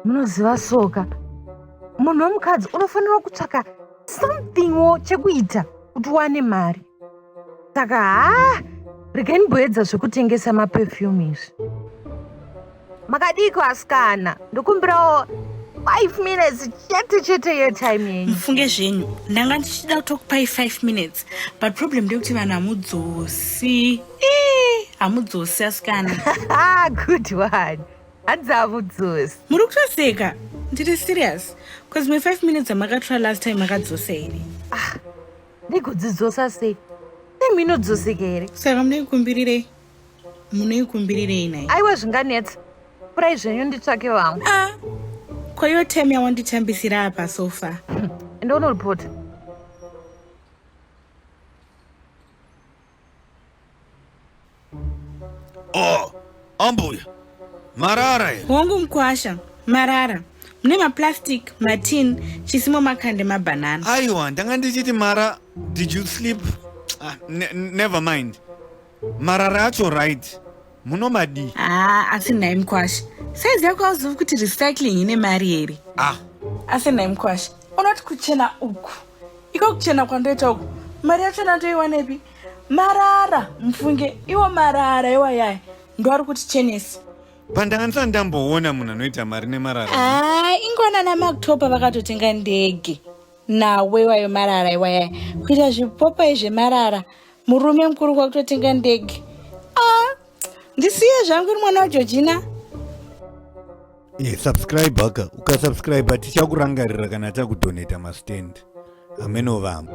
Munoziva soka, munhu wemukadzi unofanira kutsvaka somethingwo chekuita kuti uwane mari. Saka haa, regai ndimboedza zvekutengesa maperfume izvi. Makadiiko asikana? Ndokumbirawo 5 minutes chete chete yetime yenyu. Mufunge zvenyu, ndanga ndichida kutokupai 5 minutes but problem ndeyekuti vanhu hamudzosi. Ii, hamudzosi asikana. Good one. Hanzi hamudzosi. Muri kutoseka? Ndiri serious. Cause me 5 minutes amakatora last time makadzosa here? Ah, ndigodzidzosa sei? Time inodzoseka here? Saka munoikumbirirei? Munoikumbirirei nhai? Aiwa zvinganetsa. Purai zvenyu nditsvake vamwe. Ah, ko iyo time yawanditambisira apa so far? Enda unoripota. Oh, ambuya. Marara here? Hongu mukwasha, marara. Mune maplastic, matin, chisimo makande mabanana. Aiwa, ndanga ndichiti mara, did you sleep? Ah, ne never mind. Marara acho right. Munomadii? Ah, asi nhai mukwasha. Size yako hauzivi kuti recycling ine mari here? Ah. Asi nhai mukwasha, unoti kuchena uku. Iko kuchena kwandoita uku, mari yacho ndoiwanepi? Marara, mufunge, iwo marara iwayaya ndoari kutichenesa. Pandanga ndisati ndamboona munhu anoita mari nemarara. Ah, ingona naMactopa vakatotenga ndege. Nawo iwayo marara iwayaya. Kuita zvipopai zvemarara. Murume mukuru kwakutotenga ndege. Ah, ndisiye zvangu iri mwana waGeorgina. Yeah, subscribe ka ukasubscribe tichakurangarira kana takudonata mastand ameno vamwe.